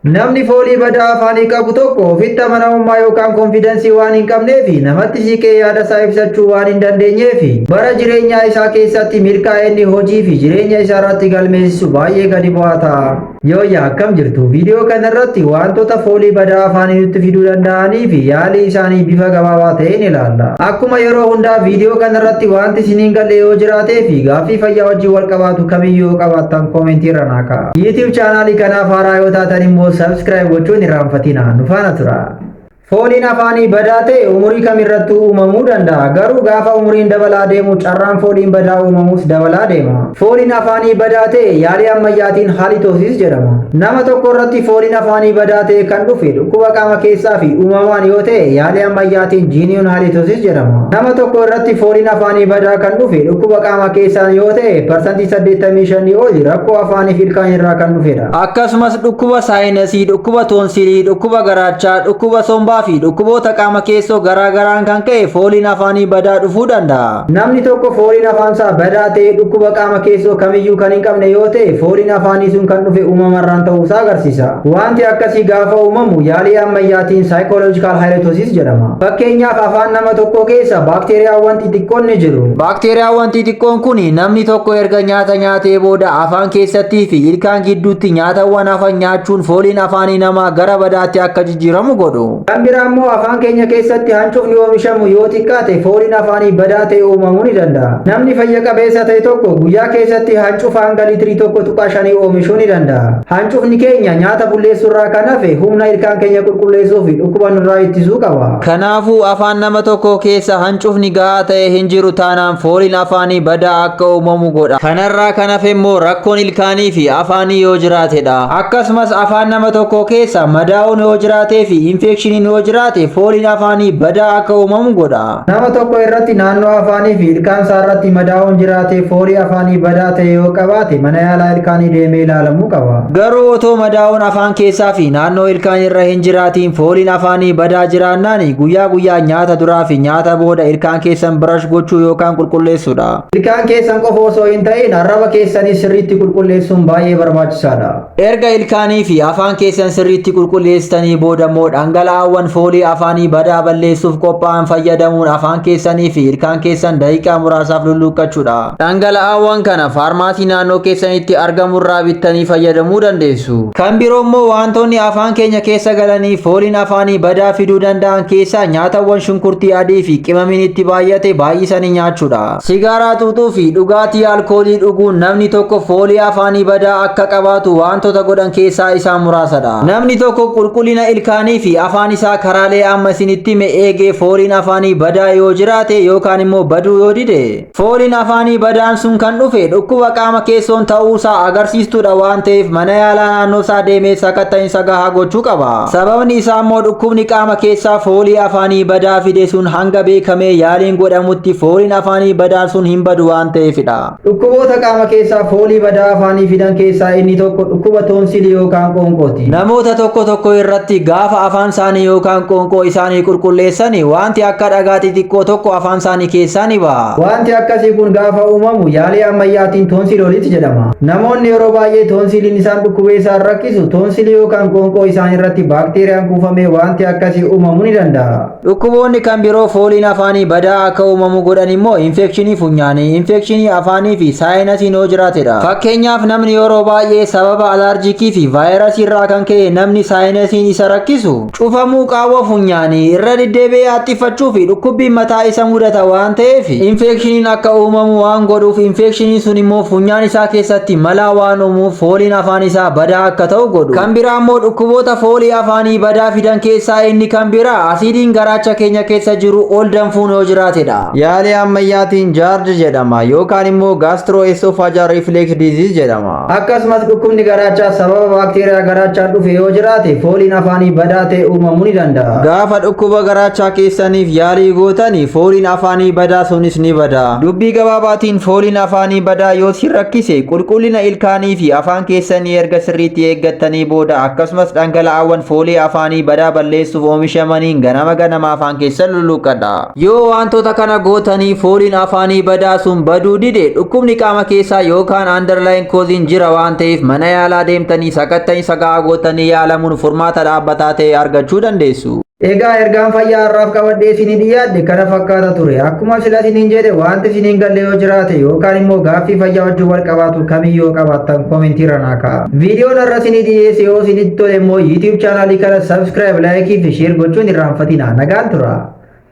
Namni foolii badaa afaanii qabu tokko ofitti amanamummaa yookaan confidence waan hin qabneef, namatti siqee yaada isaa ibsachuu waan hin dandeenyeef, bara jireenyaa isaa keessatti milkaa'inni hojii fi jireenya isaa irratti galmeessisu baay'ee gadi bu'aa ta'a. Yooyyaa, akkam jirtu? Viidiyoo kanarratti wantoota foolii badaa afaanii nutti fiduu danda'anii fi yaalii isaanii bifa gabaabaa ta'een ilaalla. Akkuma yeroo hundaa viidiyoo kanarratti wanti isiniin galle yoo jiraatee fi gaaffii fayyaa wajjin wal qabaatu kamiyyuu yoo qabaattan koomentii irra naa ka'a. YouTube chaanaalii kanaaf haaraa yoo taatan immoo subscribe gochuun irraanfatina. Nu faana tura. Fooliin afaanii badaa ta'e umurii kamirrattuu uumamuu danda'a. Garuu gaafa umuriin dabalaa deemu carraan fooliin badaa uumamuus dabalaa deema. Fooliin afaanii badaa ta'e yaalii ammayyaatiin halitosis jedhama. Nama tokko irratti fooliin afaanii badaa ta'e kan dhufe dhukkuba qaama keessaa fi uumamaan yoo ta'e yaalii ammayyaatiin genuine halitosis jedhama. Nama tokko irratti fooliin afaanii badaa kan dhufe dhukkuba qaama keessaan yoo ta'e, 85% oli rakkoo afaanii fi ilkaan irraa kan dhufedha. Akkasumas dhukkuba saayinasii, dhukkuba toonsilii, dhukkuba garaachaa, dhukkuba sombaa fi dhukkuboota qaama keessoo garaa garaan kan ka'e fooliin afaanii badaa dhufuu danda'a. Namni tokko fooliin afaansaa badaa ta'e dhukkuba qaama keessoo kamiyyuu kan hin qabne yoo ta'e, fooliin afaanii sun kan dhufe uumamarraan ta'uusaa agarsiisa. Wanti akkasii gaafa uumamu yaalii ammayyaatiin psychological halitosis jedhama. Fakkeenyaaf, afaan nama tokkoo keessa baakteeriyaawwan xixiqqoon ni jiru. Baakteeriyaawwan xixiqqoon kun namni tokko erga nyaata nyaatee booda afaan keessattii fi ilkaan gidduutti nyaatawwan hafan nyaachuun fooliin afaanii namaa gara badaatti akka jijjiiramu godhu. Kan biraa immoo afaan keenya keessatti hancufni oomishamu yoo xiqqaate fooliin afaanii badaa ta'e uumamuu ni danda'a. Namni fayya qabeessa ta'e tokko guyyaa keessatti hancufa hanga liitirii 1.5 oomishuu ni danda'a. Hancufni keenya nyaata bulleessuurraa kan hafe humna ilkaan keenya qulqulleessuu fi dhukkuba nurraa ittisuu qaba. Kanaafuu afaan nama tokko keessa hancufni gahaa ta'e hin jiru taanaan fooliin afaanii badaa akka uumamu godha. Kanarraa kan hafe immoo rakkoon ilkaanii fi afaanii yoo jiraatedha. Akkasumas afaan nama tokko keessa madaa'uun yoo jiraatee fi infekshiniin yoo jiraate fooliin afaanii badaa akka uumamu godha. Nama tokko irratti naannoo afaanii fi ilkaan isaa irratti madaa'uun jiraate, foolii afaanii badaa ta'e yoo qabaate, mana yaalaa ilkaanii deemee ilaalamuu qaba. Garuu otoo madaa'uun afaan keessaa fi naannoo ilkaan irra hin jiraatiin fooliin afaanii badaa jiraannaan guyyaa guyyaa nyaata duraa fi nyaata booda ilkaan keessan brush gochuu yookaan qulqulleessuudha. Ilkaan keessan qofa osoo hin ta'in arraba keessanii sirriitti qulqulleessuun baay'ee barbaachisaadha. Erga ilkaanii fi afaan keessan sirriitti qulqulleessitanii booda immoo dhangala'aawwan foolii afaanii badaa balleessuuf qophaa'an fayyadamuun afaan keessanii fi ilkaan keessan daqiiqaa muraasaaf lulluuqqachuudha. Dhangala'aawwan kana faarmaasii naannoo keessanitti argamurraa bittanii fayyadamuu dandeessu. Kan biroo immoo wantoonni afaan keenya keessa galanii fooliin afaanii badaa fiduu danda'an keessaa nyaatawwan shunkurtii adii fi qimamiin itti baay'ate baay'isanii nyaachuudha. Sigaaraa xuuxuu fi dhugaatii alkoolii dhuguun namni tokko foolii afaanii badaa akka qabaatu wantoota godhan keessaa isaan muraasadha. Namni tokko qulqullina ilkaanii fi afaan isaa karaalee amma isinitti hime eegee fooliin afaanii badaa yoo jiraate yookaan immoo baduu yoo dide, fooliin afaanii badaan sun kan dhufe dhukkuba qaama keessoon ta'uusaa agarsiistuudha waan ta'eef, mana yaalaa naannoo isaa deemee sakatta'insa gahaa gochuu qaba. Sababni isaa immoo dhukkubni qaama keessaa foolii afaanii badaa fide sun hanga beekamee yaaliin godhamutti fooliin afaanii badaan sun hin badu waan ta'eefidha. Dhukkuboota qaama keessaa foolii badaa afaanii fidan keessaa inni tokko dhukkuba toonsilii yookaan qoonqooti. Namoota tokko tokko irratti gaafa afaan isaanii yookaan qoonqoo isaanii qulqulleessan wanti akka dhagaa xixiqqoo tokko afaan isaanii keessaa ni ba'a. Wanti akkasii kun gaafa uumamu yaalii ammayyaatiin tonsillolith jedhama. Namoonni yeroo baay'ee toonsiliin isaan dhukkubee isaan rakkisu, toonsilii yookaan qoonqoo isaan irratti baakteeriyaan kuufamee wanti akkasii uumamuu ni danda'a. Dhukkuboonni kan biroo fooliin afaanii badaa akka uumamu godhan immoo infekshinii funyaanii, infekshinii afaanii fi saayinasiin yoo jiraatedha. Fakkeenyaaf, namni yeroo baay'ee sababa alaarjikii fi vaayirasii irraa kan ka'e namni saayinasiin isa rakkisu cufamuu qaawwa funyaanii, irra deddeebi'ee haxxiffachuu fi dhukkubbiin mataa isa mudata waan ta'eef, infekshiniin akka uumamu waan godhuuf, infekshiniin sun immoo funyaan isaa keessatti malaa waan uumuuf fooliin afaan isaa badaa akka ta'u godhu. Kan biraa immoo dhukkuboota foolii afaanii badaa fidan keessaa inni kan biraa asiidiin garaacha keenya keessa jiru ol danfuun yoo jiraatedha. Yaalii ammayyaatiin GERD jedhama yookaan immoo gastroesophageal reflux disease jedhama. Akkasumas dhukkubni garaachaa sababa baakteeriyaa garaachaan dhufe yoo jiraate fooliin afaanii badaa ta'e uumamuu ni danda'a. danda'a. Gaafa dhukkuba garaachaa keessaniif yaalii gootanii fooliin afaanii badaa sunis ni bada. Dubbii gabaabaatiin, fooliin afaanii badaa yoo si rakkise, qulqullina ilkaanii fi afaan keessanii erga sirriitti eeggattanii booda, akkasumas dhangala'aawwan foolii afaanii badaa balleessuuf oomishamaniin ganama ganama afaan keessan lulluqqadha. Yoo wantoota kana gootanii fooliin afaanii badaa sun baduu dide, dhukkubni qaama keessaa yookaan underlying cause'n jira waan ta'eef, mana yaalaa deemtanii sakatta'insa gahaa gootanii yaalamuun furmaata dhaabbataa ta'e argachuu dandeessu. Egaa ergaan fayyaa har'aaf qabadhee isinii dhiyaadhe kana fakkaata ture. Akkuma sila isiniin jedhe, wanti isiniin galle yoo jiraate yookaan immoo gaaffii fayyaa wajjin wal qabaatu kamiyyuu qabaattan koomentii irra naa ka'a. Viidiyoon har'a isinii dhiyeesse yoo isinitti tole immoo YouTube chaanaalii kana subscribe, like fi share gochuun irraanfatina. Nagaan tura.